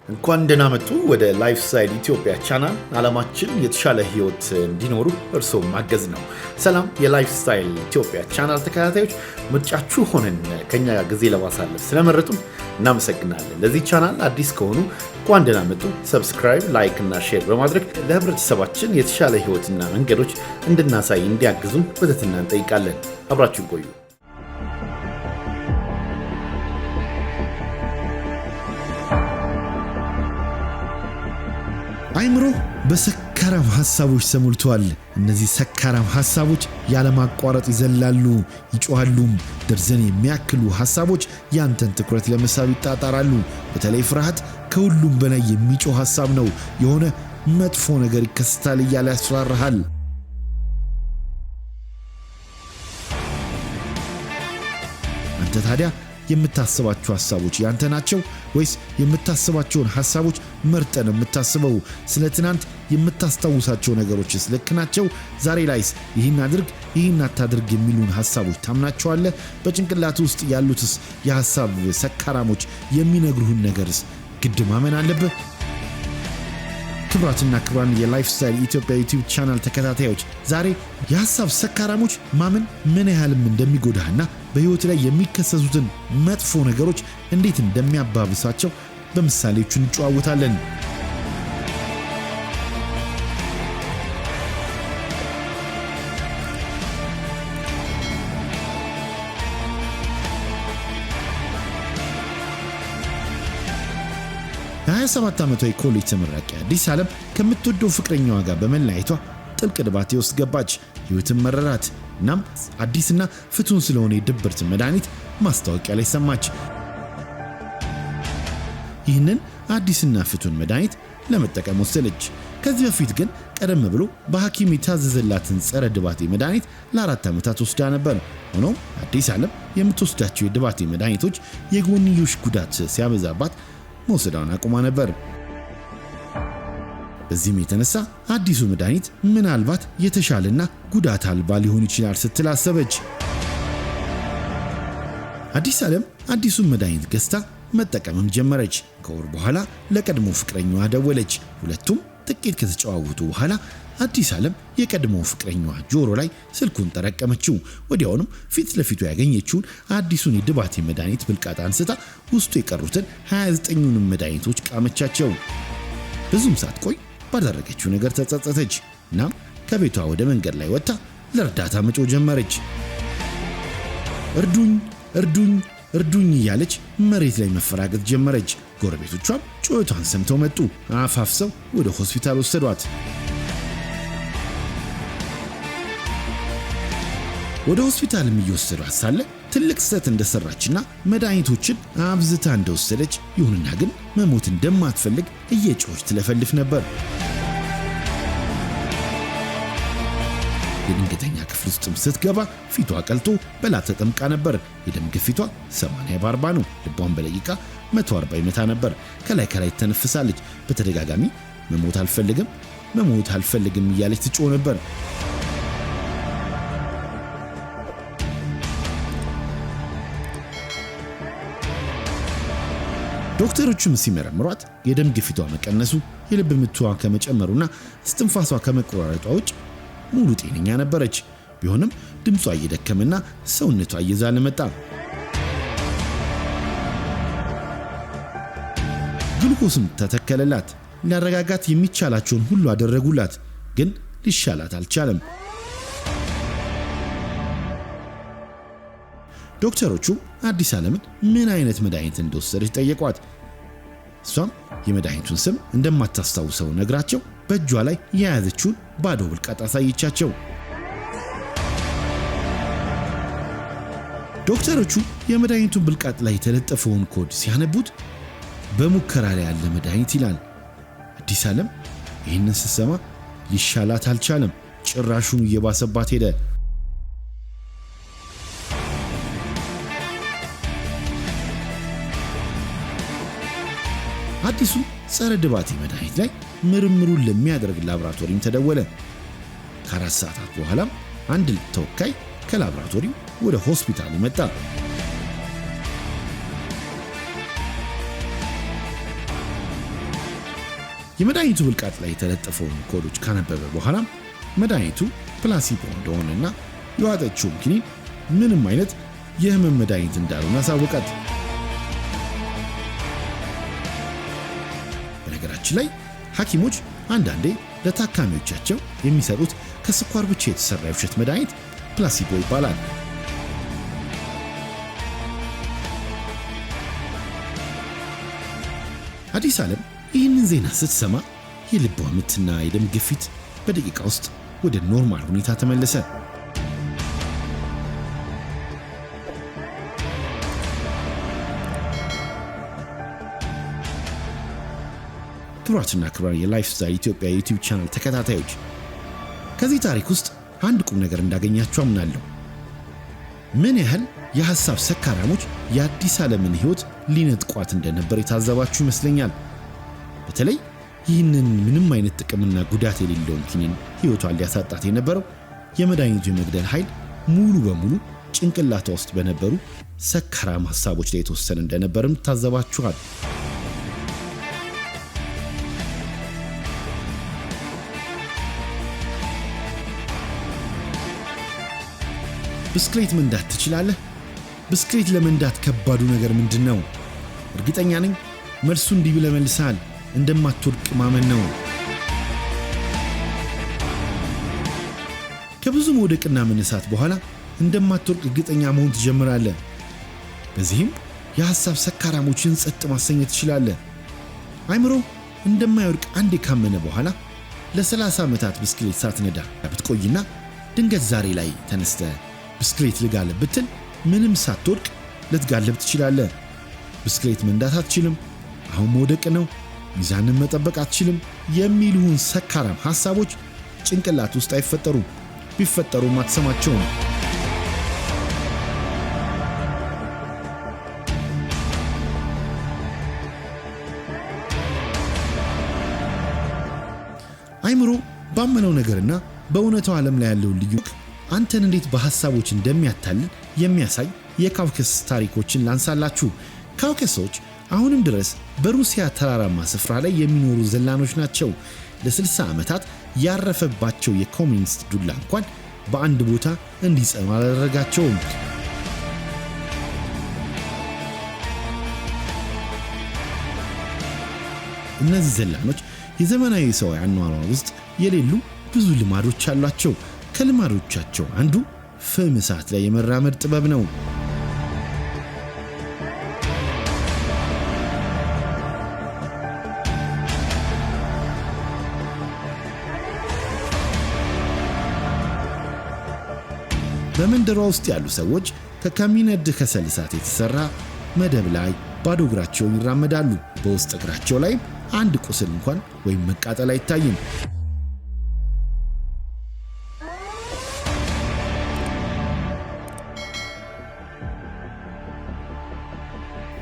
እንኳን ደህና መጡ ወደ Lifestyle ኢትዮጵያ ቻናል። ዓላማችን የተሻለ ህይወት እንዲኖሩ እርስዎ ማገዝ ነው። ሰላም የ Lifestyle ኢትዮጵያ ቻናል ተከታታዮች፣ ምርጫችሁ ሆነን ከኛ ጋር ጊዜ ለማሳለፍ ስለመረጡም እናመሰግናለን። ለዚህ ቻናል አዲስ ከሆኑ እንኳን ደህና መጡ። Subscribe፣ like እና share በማድረግ ለህብረተሰባችን የተሻለ ህይወትና መንገዶች እንድናሳይ እንዲያግዙን በትህትና እንጠይቃለን። አብራችሁን ቆዩ። አይምሮ በሰካራም ሐሳቦች ተሞልቷል። እነዚህ ሰካራም ሐሳቦች ያለማቋረጥ ይዘላሉ፣ ይጮሃሉም። ደርዘን የሚያክሉ ሐሳቦች ያንተን ትኩረት ለመሳብ ይጣጣራሉ። በተለይ ፍርሃት ከሁሉም በላይ የሚጮህ ሐሳብ ነው። የሆነ መጥፎ ነገር ይከሰታል እያለ ያስፈራርሃል። አንተ ታዲያ የምታስባቸው ሐሳቦች ያንተ ናቸው ወይስ የምታስባቸውን ሐሳቦች መርጠህ ነው የምታስበው? ስለ ትናንት የምታስታውሳቸው ነገሮችስ ልክ ናቸው? ዛሬ ላይስ ይህን አድርግ ይህን አታድርግ የሚሉን ሐሳቦች ታምናቸዋለህ? በጭንቅላት ውስጥ ያሉትስ የሐሳብ ሰካራሞች የሚነግሩህን ነገርስ ግድ ማመን አለብህ? ክቡራትና ክቡራን የ Lifestyle ኢትዮጵያ YouTube channel ተከታታዮች፣ ዛሬ የሐሳብ ሰካራሞች ማመን ምን ያህልም እንደሚጎዳህና በሕይወት ላይ የሚከሰቱትን መጥፎ ነገሮች እንዴት እንደሚያባብሳቸው በምሳሌዎቹ እንጨዋወታለን። የ27 ዓመቷ የኮሌጅ ተመራቂ አዲስ ዓለም ከምትወደው ፍቅረኛዋ ጋር በመለያየቷ ጥልቅ ድባቴ ውስጥ ገባች። ሕይወትን መረራት። እናም አዲስና ፍቱን ስለሆነ የድብርት መድኃኒት ማስታወቂያ ላይ ሰማች። ይህንን አዲስና ፍቱን መድኃኒት ለመጠቀም ወሰነች። ከዚህ በፊት ግን ቀደም ብሎ በሐኪም የታዘዘላትን ጸረ ድባቴ መድኃኒት ለ4 ዓመታት ወስዳ ነበር። ሆኖም አዲስ ዓለም የምትወስዳቸው የድባቴ መድኃኒቶች የጎንዮሽ ጉዳት ሲያበዛባት መውሰዷን አቁማ ነበር። በዚህም የተነሳ አዲሱ መድኃኒት ምናልባት የተሻለና ጉዳት አልባ ሊሆን ይችላል ስትል አሰበች። አዲስ ዓለም አዲሱን መድኃኒት ገዝታ መጠቀምም ጀመረች። ከወር በኋላ ለቀድሞ ፍቅረኛዋ ደወለች። ሁለቱም ጥቂት ከተጨዋወቱ በኋላ አዲስ ዓለም የቀድሞ ፍቅረኛዋ ጆሮ ላይ ስልኩን ጠረቀመችው። ወዲያውኑም ፊት ለፊቱ ያገኘችውን አዲሱን የድባቴ መድኃኒት ብልቃጥ አንስታ ውስጡ የቀሩትን 29ኙንም መድኃኒቶች ቃመቻቸው። ብዙም ሳትቆይ ባደረገችው ነገር ተጸጸተች። እናም ከቤቷ ወደ መንገድ ላይ ወጥታ ለእርዳታ መጮህ ጀመረች። እርዱኝ፣ እርዱኝ፣ እርዱኝ እያለች መሬት ላይ መፈራገጥ ጀመረች። ጎረቤቶቿም ጩኸቷን ሰምተው መጡ። አፋፍሰው ወደ ሆስፒታል ወሰዷት። ወደ ሆስፒታልም እየወሰዷት ሳለ ትልቅ ስህተት እንደሰራችና መድኃኒቶችን አብዝታ እንደወሰደች፣ ይሁንና ግን መሞት እንደማትፈልግ እየጮኸች ትለፈልፍ ነበር። የድንገተኛ ክፍል ውስጥም ስትገባ ፊቷ ቀልቶ በላብ ተጠምቃ ነበር። የደም ግፊቷ 80 በ40 ነው። ልቧን በደቂቃ 140 ይመታ ነበር። ከላይ ከላይ ትተነፍሳለች። በተደጋጋሚ መሞት አልፈልግም፣ መሞት አልፈልግም እያለች ትጮህ ነበር። ዶክተሮቹም ሲመረምሯት የደም ግፊቷ መቀነሱ፣ የልብ ምቷ ከመጨመሩና እስትንፋሷ ከመቆራረጧ ውጭ ሙሉ ጤነኛ ነበረች። ቢሆንም ድምጿ እየደከመና ሰውነቷ እየዛለ መጣ። ግሉኮስም ተተከለላት። ሊያረጋጋት የሚቻላቸውን ሁሉ አደረጉላት፣ ግን ሊሻላት አልቻለም። ዶክተሮቹ አዲስ ዓለምን ምን አይነት መድኃኒት እንደወሰደች ጠየቋት። እሷም የመድኃኒቱን ስም እንደማታስታውሰው ነግራቸው በእጇ ላይ የያዘችውን ባዶ ብልቃጥ አሳየቻቸው። ዶክተሮቹ የመድኃኒቱን ብልቃጥ ላይ የተለጠፈውን ኮድ ሲያነቡት በሙከራ ላይ ያለ መድኃኒት ይላል። አዲስ ዓለም ይህንን ስትሰማ ሊሻላት አልቻለም። ጭራሹን እየባሰባት ሄደ። አዲሱ ጸረ ድባቴ መድኃኒት ላይ ምርምሩን ለሚያደርግ ላብራቶሪም ተደወለ። ከ4 ሰዓታት በኋላም አንድ ተወካይ ከላብራቶሪው ወደ ሆስፒታሉ መጣ። የመድኃኒቱ ብልቃጥ ላይ የተለጠፈውን ኮዶች ካነበበ በኋላ መድኃኒቱ placebo እንደሆነና የዋጠችውም ኪኒን ምንም አይነት የህመም መድኃኒት እንዳልሆነ አሳወቃት። በነገራችን ላይ ሐኪሞች አንዳንዴ ለታካሚዎቻቸው የሚሰጡት ከስኳር ብቻ የተሰራ የውሸት መድኃኒት placebo ይባላል። አዲስ ዓለም ይህንን ዜና ስትሰማ የልቧ ምትና የደም ግፊት በደቂቃ ውስጥ ወደ normal ሁኔታ ተመለሰ። ክቡራትና ክቡራን የ Lifestyle ኢትዮጵያ የ YouTube channel ተከታታዮች፣ ከዚህ ታሪክ ውስጥ አንድ ቁም ነገር እንዳገኛችሁ አምናለሁ። ምን ያህል የሐሳብ ሰካራሞች የአዲስ ዓለምን ሕይወት ሊነጥቋት እንደነበር የታዘባችሁ ይመስለኛል። በተለይ ይህንን ምንም አይነት ጥቅምና ጉዳት የሌለውን ኪኒን ሕይወቷን ሊያሳጣት የነበረው የመድኃኒቱ የመግደል ኃይል ሙሉ በሙሉ ጭንቅላቷ ውስጥ በነበሩ ሰካራም ሐሳቦች ላይ የተወሰነ እንደነበርም ታዘባችኋል። ብስክሌት መንዳት ትችላለህ? ብስክሌት ለመንዳት ከባዱ ነገር ምንድን ነው? እርግጠኛ ነኝ መልሱ እንዲህ ብለህ መልሰሃል፣ እንደማትወድቅ ማመን ነው። ከብዙ መውደቅና መነሳት በኋላ እንደማትወድቅ እርግጠኛ መሆን ትጀምራለህ። በዚህም የሐሳብ ሰካራሞችን ጸጥ ማሰኘት ትችላለህ። አይምሮ እንደማይወድቅ አንዴ ካመነ በኋላ ለ30 ዓመታት ብስክሌት ሳትነዳ ብትቆይና ድንገት ዛሬ ላይ ተነስተህ ብስክሌት ልጋለብ ብትል ምንም ሳትወድቅ ልትጋለብ ትችላለህ። ብስክሌት መንዳት አትችልም፣ አሁን መውደቅ ነው፣ ሚዛንን መጠበቅ አትችልም የሚሉህን ሰካራም ሐሳቦች ጭንቅላት ውስጥ አይፈጠሩም። ቢፈጠሩም አትሰማቸውም። አይምሮ ባመነው ነገርና በእውነታው ዓለም ላይ ያለውን ልዩ አንተን እንዴት በሐሳቦች እንደሚያታልል የሚያሳይ የካውከስ ታሪኮችን ላንሳላችሁ። ካውከሶች አሁንም ድረስ በሩሲያ ተራራማ ስፍራ ላይ የሚኖሩ ዘላኖች ናቸው። ለ60 ዓመታት ያረፈባቸው የኮሚኒስት ዱላ እንኳን በአንድ ቦታ እንዲጸኑ አላደረጋቸውም። እነዚህ ዘላኖች የዘመናዊ ሰው አኗኗር ውስጥ የሌሉ ብዙ ልማዶች አሏቸው። ከልማዶቻቸው አንዱ ፍም እሳት ላይ የመራመድ ጥበብ ነው። በመንደሯ ውስጥ ያሉ ሰዎች ከሚነድ ከሰል እሳት የተሰራ መደብ ላይ ባዶ እግራቸውን ይራመዳሉ። በውስጥ እግራቸው ላይ አንድ ቁስል እንኳን ወይም መቃጠል አይታይም።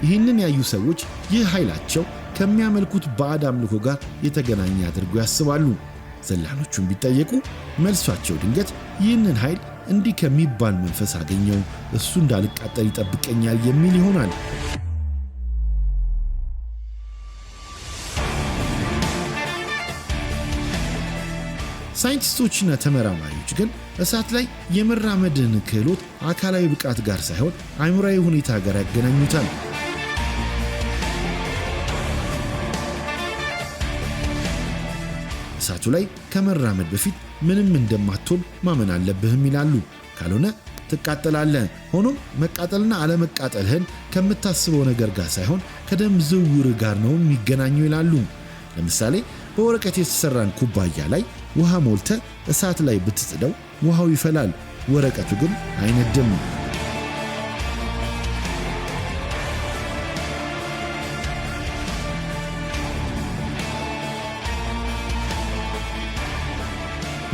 ይህንን ያዩ ሰዎች ይህ ኃይላቸው ከሚያመልኩት ባዕድ አምልኮ ጋር የተገናኘ አድርገው ያስባሉ። ዘላኖቹን ቢጠየቁ መልሷቸው ድንገት ይህንን ኃይል እንዲህ ከሚባል መንፈስ አገኘው፣ እሱ እንዳልቃጠል ይጠብቀኛል የሚል ይሆናል። ሳይንቲስቶችና ተመራማሪዎች ግን እሳት ላይ የመራመድን ክህሎት አካላዊ ብቃት ጋር ሳይሆን አእምሯዊ ሁኔታ ጋር ያገናኙታል። እሳቱ ላይ ከመራመድ በፊት ምንም እንደማትሆን ማመን አለብህም ይላሉ። ካልሆነ ትቃጠላለህ። ሆኖም መቃጠልና አለመቃጠልህን ከምታስበው ነገር ጋር ሳይሆን ከደም ዝውውር ጋር ነው የሚገናኘው ይላሉ። ለምሳሌ በወረቀት የተሰራን ኩባያ ላይ ውሃ ሞልተ እሳት ላይ ብትጥደው ውሃው ይፈላል፣ ወረቀቱ ግን አይነድም።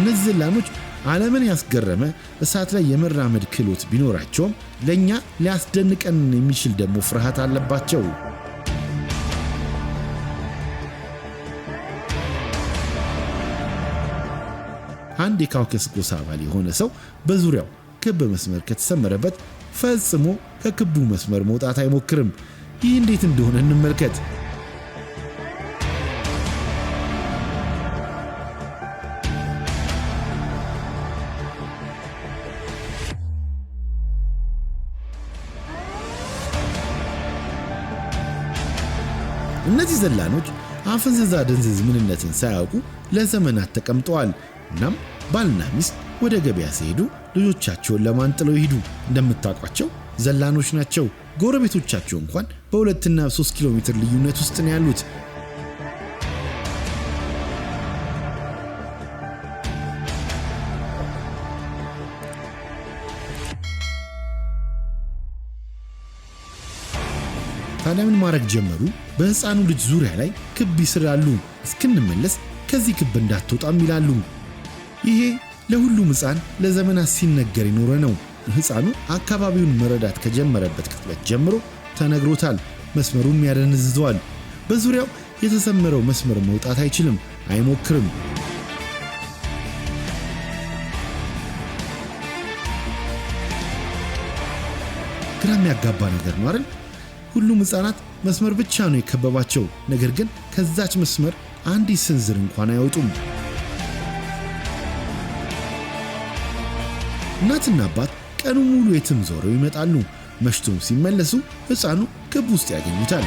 እነዚህ ዘላኖች ዓለምን ያስገረመ እሳት ላይ የመራመድ ክህሎት ቢኖራቸውም ለእኛ ሊያስደንቀን የሚችል ደግሞ ፍርሃት አለባቸው። አንድ የካውከስ ጎሳ አባል የሆነ ሰው በዙሪያው ክብ መስመር ከተሰመረበት ፈጽሞ ከክቡ መስመር መውጣት አይሞክርም። ይህ እንዴት እንደሆነ እንመልከት። እነዚህ ዘላኖች አፍንዝዛ ደንዝዝ ምንነትን ሳያውቁ ለዘመናት ተቀምጠዋል። እናም ባልና ሚስት ወደ ገበያ ሲሄዱ ልጆቻቸውን ለማን ጥለው ይሄዱ? እንደምታውቋቸው ዘላኖች ናቸው። ጎረቤቶቻቸው እንኳን በ2 እና 3 ኪሎ ሜትር ልዩነት ውስጥ ነው ያሉት። ታዲያ ምን ማድረግ ጀመሩ? በሕፃኑ ልጅ ዙሪያ ላይ ክብ ይስላሉ። እስክንመለስ ከዚህ ክብ እንዳትወጣም ይላሉ። ይሄ ለሁሉም ሕፃን ለዘመናት ሲነገር የኖረ ነው። ሕፃኑ አካባቢውን መረዳት ከጀመረበት ቅጽበት ጀምሮ ተነግሮታል። መስመሩም ያደነዝዘዋል። በዙሪያው የተሰመረው መስመር መውጣት አይችልም፣ አይሞክርም። ግራ የሚያጋባ ነገር ነው አይደል? ሁሉም ሕፃናት መስመር ብቻ ነው የከበባቸው። ነገር ግን ከዛች መስመር አንዲት ስንዝር እንኳን አይወጡም። እናትና አባት ቀኑ ሙሉ የትም ዞረው ይመጣሉ። መሽቶም ሲመለሱ ሕፃኑ ክብ ውስጥ ያገኙታል።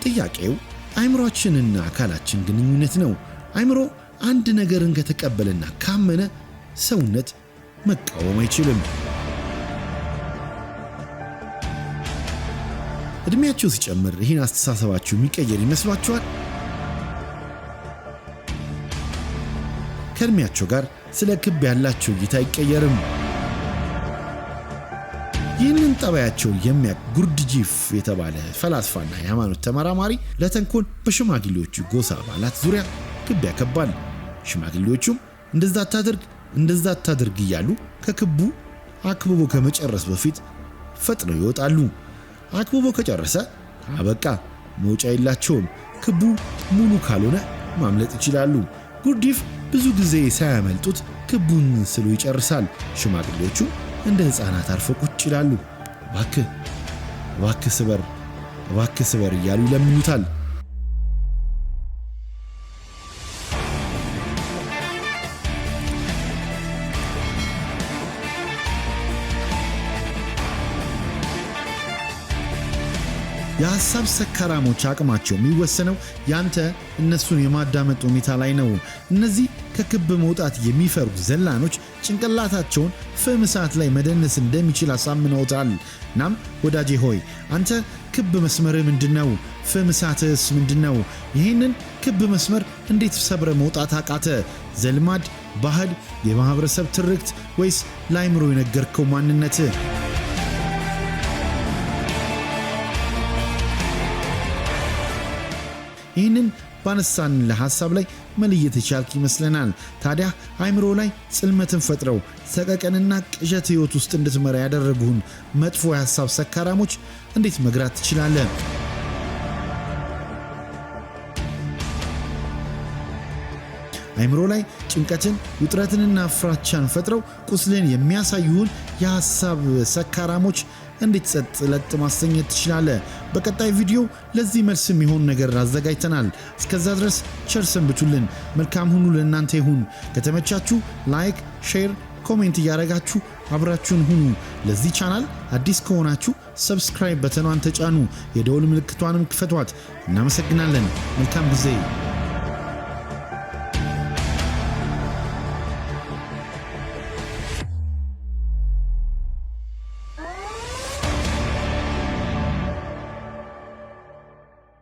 ጥያቄው አእምሯችንና አካላችን ግንኙነት ነው። አእምሮ አንድ ነገርን ከተቀበለና ካመነ ሰውነት መቃወም አይችልም። እድሜያቸው ሲጨምር ይህን አስተሳሰባቸው የሚቀየር ይመስሏችኋል? ከእድሜያቸው ጋር ስለ ክብ ያላቸው እይታ አይቀየርም። ይህንን ጠባያቸውን የሚያውቅ ጉርድጂፍ የተባለ ፈላስፋና የሃይማኖት ተመራማሪ ለተንኮል በሽማግሌዎቹ ጎሳ አባላት ዙሪያ ክብ ያከባል። ሽማግሌዎቹም እንደዛ አታድርግ፣ እንደዛ አታድርግ እያሉ ከክቡ አክብቦ ከመጨረስ በፊት ፈጥነው ይወጣሉ። አክብቦ ከጨረሰ አበቃ፣ መውጫ የላቸውም። ክቡ ሙሉ ካልሆነ ማምለጥ ይችላሉ። ጉርዲፍ ብዙ ጊዜ ሳያመልጡት ክቡን ስሎ ይጨርሳል። ሽማግሌዎቹ እንደ ሕፃናት አርፈው ቁጭ ይላሉ። እባክህ፣ እባክህ ስበር፣ እባክህ ስበር እያሉ ይለምኑታል። የሐሳብ ሰካራሞች አቅማቸው የሚወሰነው ያንተ እነሱን የማዳመጥ ሁኔታ ላይ ነው። እነዚህ ከክብ መውጣት የሚፈሩ ዘላኖች ጭንቅላታቸውን ፍም እሳት ላይ መደነስ እንደሚችል አሳምነውታል። እናም ወዳጄ ሆይ፣ አንተ ክብ መስመርህ ምንድን ነው? ፍም እሳትስ ምንድን ነው? ይህንን ክብ መስመር እንዴት ሰብረህ መውጣት አቃተህ? ዘልማድ፣ ባህል፣ የማህበረሰብ ትርክት ወይስ ለአይምሮ የነገርከው ማንነትህ? ይህንን ባነሳንልህ ሐሳብ ላይ መለየት የቻልክ ይመስለናል። ታዲያ አእምሮ ላይ ጽልመትን ፈጥረው ሰቀቀንና ቅዠት ሕይወት ውስጥ እንድትመራ ያደረጉህን መጥፎ የሐሳብ ሰካራሞች እንዴት መግራት ትችላለህ? አእምሮ ላይ ጭንቀትን፣ ውጥረትንና ፍራቻን ፈጥረው ቁስልን የሚያሳዩህን የሐሳብ ሰካራሞች እንዴት ጸጥ ለጥ ማሰኘት ትችላለህ? በቀጣይ ቪዲዮ ለዚህ መልስ የሚሆን ነገር አዘጋጅተናል። እስከዛ ድረስ ቸር ሰንብቱልን። መልካም ሁሉ ለእናንተ ይሁን። ከተመቻችሁ like፣ share፣ comment እያደረጋችሁ አብራችሁን ሁኑ። ለዚህ ቻናል አዲስ ከሆናችሁ subscribe button ኗን ተጫኑ፣ የደወል ምልክቷንም ክፈቷት። እናመሰግናለን። መልካም ጊዜ።